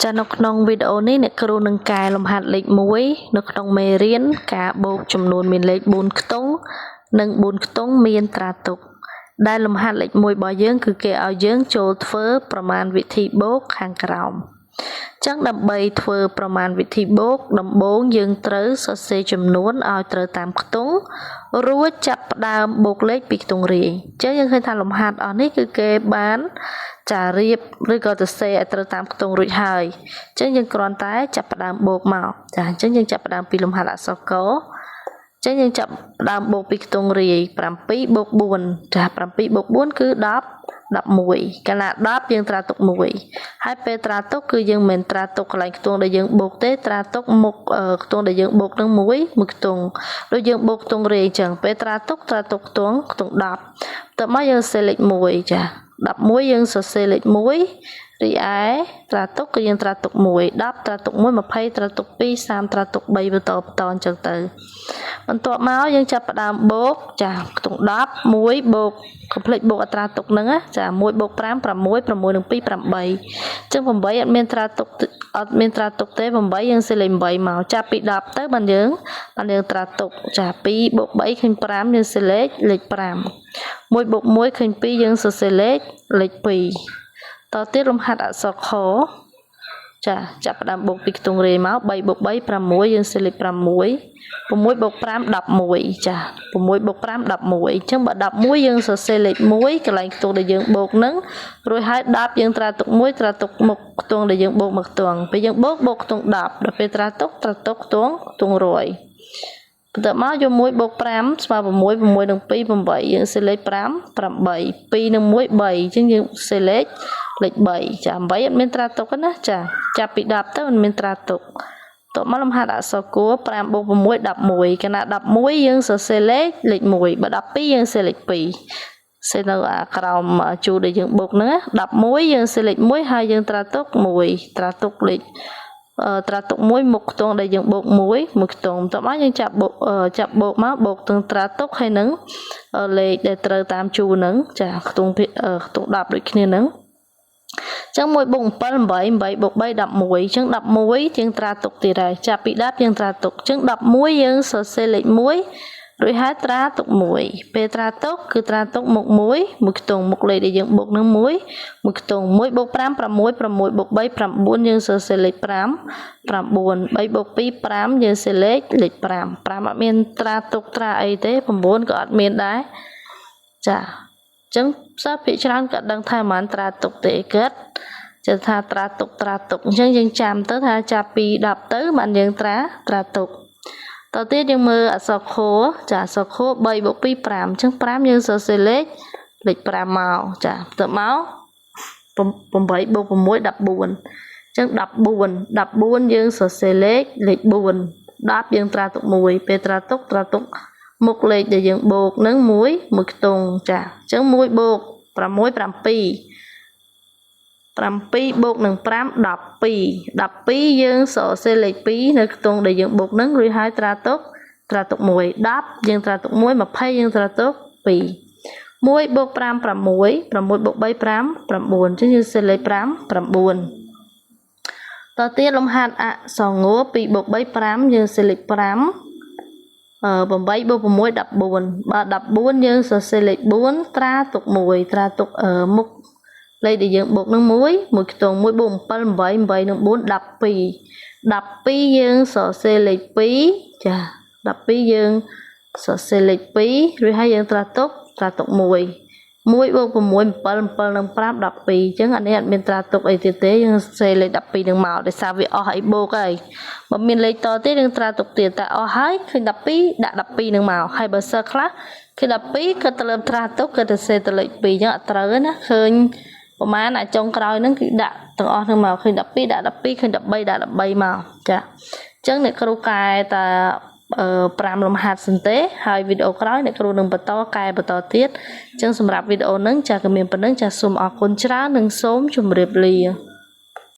ចានៅក្នុងវីដេអូនេះអ្នកគ្រូនឹងកែលំហាត់លេខ1នៅក្នុងមេរៀនការបូកចំនួនមានលេខ4ខ្ទង់និង4ខ្ទង់មានត្រាទុកដែលលំហាត់លេខ1របស់យើងគឺគេឲ្យយើងចូលធ្វើប្រមាណវិធីបូកខាងក្រោមចឹងដើម្បីធ្វើប្រមាណវិធីបូកដំបូងយើងត្រូវសរសេរចំនួនឲ្យត្រូវតាមខ្ទង់រួចចាប់ផ្ដើមបូកលេខពីខ្ទង់រាយអញ្ចឹងយើងឃើញថាលំហាត់អស់នេះគឺគេបានចារៀបឬក៏សរសេរឲ្យត្រូវតាមខ្ទង់រួចហើយអញ្ចឹងយើងគ្រាន់តែចាប់ផ្ដើមបូកមកចាអញ្ចឹងយើងចាប់ផ្ដើមពីលំហាត់អក្សរកអញ្ចឹងយើងចាប់ផ្ដើមបូកពីខ្ទង់រាយ7បូក4ចា7បូក4គឺ10 11កាលណា10យើងត្រាទុក1ហើយពេលត្រាទុកគឺយើងមិនត្រាទុកកន្លែងខ្ទង់ដែលយើងបូកទេត្រាទុកមុខខ្ទង់ដែលយើងបូកនឹងមួយមួយខ្ទង់ដូចយើងបូកខ្ទង់រាយអញ្ចឹងពេលត្រាទុកត្រាទុកខ្ទង់ខ្ទង់10តើមកយើងសេលេខ1ចា11យើងសរសេរលេខ1រីឯត្រាទុកគឺយើងត្រាទុក1 10ត្រាទុក1 20ត្រាទុក2 30ត្រាទុក3បន្តបន្តអញ្ចឹងទៅបន្ទាប់មកយើងចាប់ផ្ដើមបូកចាខ្ទង់10 1បូកកុំភ្លេចបូកអត្រាទុកហ្នឹងណាចា1បូក5 6 6និង2 8អញ្ចឹង8អត់មានត្រាទុកអត់មានត្រាទុកទេ8យើងសេលេខ8មកចាប់ពី10ទៅបានយើងបានយើងត្រាទុកចា2បូក3ឃើញ5យើងសេលេខលេខ5 1បូក1ឃើញ2យើងសរសេរលេខលេខ2តទៀតលំហាត់អក្សរខចាចាប់ផ្ដើមបូកពីខ្ទង់រាយមក3បូក3 6យើងសេលេខ6 6បូក5 11ចា6បូក5 11អញ្ចឹងបើ11យើងសរសេរលេខ1កន្លែងខ្ទង់ដែលយើងបូកហ្នឹងរួចហើយ10យើងត្រាទុក1ត្រាទុកមុខខ្ទង់ដែលយើងបូកមកខ្ទង់ពេលយើងបូកបូកខ្ទង់10ដល់ពេលត្រាទុកត្រាទុកខ្ទង់ខ្ទង់100បន្ទាប់មកយក1បូក5ស្មើ6 6និង2 8យើងសេលេខ5 8 2និង1 3អញ្ចឹងយើងសេលេខលេខ3ចា8អត់មានត្រាទុកទេណាចាចាប់ពី10ទៅមិនមានត្រាទុកតបមកលំហាត់អក្សរគួរ5បូក6 11កាលណា11យើងសរសេរលេខលេខ1បើ12យើងសេលេខ2សេនៅអាក្រោមជួរដែលយើងបូកហ្នឹង11យើងសេលេខ1ហើយយើងត្រាទុក1ត្រាទុកលេខត្រាទុក1មុខខ្ទង់ដែលយើងបូក1មួយខ្ទង់បន្ទាប់មកយើងចាប់បូកចាប់បូកមកបូកទាំងត្រាទុកហើយនឹងលេខដែលត្រូវតាមជួរហ្នឹងចាខ្ទង់ខ្ទង់10ដូចគ្នាហ្នឹងចឹង1បូក7 8 8បូក3 11ចឹង11យើងត្រាទុកទៀតហើយចាប់ពី10យើងត្រាទុកចឹង11យើងសរសេរលេខ1រួចហើយត្រាទុក1ពេលត្រាទុកគឺត្រាទុកមុខ1មួយខ្ទង់មុខលេខដែលយើងបូកនឹង1មួយខ្ទង់1បូក5 6 6បូក3 9យើងសរសេរលេខ5 9 3បូក2 5យើងសេលេខលេខ5 5អត់មានត្រាទុកត្រាអីទេ9ក៏អត់មានដែរចាអញ្ចឹងសិស្សភាគច្រើនក៏ដឹងថាមិនត្រាទុកទេគិតចេះថាត្រាទុកត្រាទុកអញ្ចឹងយើងចាំទៅថាចាប់ពី10ទៅបានយើងត្រាត្រាទុកតទៅទៀតយើងមើលអក្សរខចាអក្សរខ3បូក2 5អញ្ចឹង5យើងសរសេរលេខលេខ5មកចាទៅមក8បូក6 14អញ្ចឹង14 14យើងសរសេរលេខលេខ4 10យើងត្រាទុក1ពេលត្រាទុកត្រាទុកមុខលេខដែលយើងបូកនឹង1មួយខ្ទង់ចាអញ្ចឹង1បូក6 7 7បូកនឹង5 12 12យើងសរសេរលេខ2នៅខ្ទង់ដែលយើងបូកនឹងរួចហើយត្រាទុកត្រាទុក1 10យើងត្រាទុក1 20យើងត្រាទុក2 1បូក5 6 6បូក3 5 9អញ្ចឹងយើងសេលេខ5 9តទៀតលំហាត់អក្សរង2បូក3 5យើងសេលេខ5 8បូក6 14បើ14យើងសរសេរលេខ4ត្រាទុក1ត្រាទុកមុខលេខដែលយើងបូកនឹង1មួយខ្ទង់1បូក7 8 8និង4 12 12យើងសរសេរលេខ2ចា12យើងសរសេរលេខ2រួចហើយយើងត្រាទុកត្រាទុក1 1បូក6 7 7និង5 12អញ្ចឹងអានេះអត់មានត្រាទុកអីទៀតទេយើងសេលេខ12នឹងមកដោយសារវាអស់អីបូកហើយបើមានលេខតទៀតយើងត្រាទុកទៀតតែអស់ហើយឃើញ12ដាក់12នឹងមកហើយបើសិស្សខ្លះឃើញ12ក៏ទៅលើត្រាទុកក៏ទៅសេទៅលេខ2អញ្ចឹងអត់ត្រូវទេណាឃើញប្រហែលអាចុងក្រោយហ្នឹងគឺដាក់ទាំងអស់ហ្នឹងមកឃើញ12ដាក់12ឃើញ13ដាក់13មកចាអញ្ចឹងអ្នកគ្រូកែតា5លំហាត់សិនទេហើយវីដេអូក្រោយអ្នកគ្រូនឹងបន្តកែបន្តទៀតអញ្ចឹងសម្រាប់វីដេអូហ្នឹងចាក៏មានប៉ុណ្្នឹងចាសូមអរគុណច្រើននិងសូមជម្រាបលា។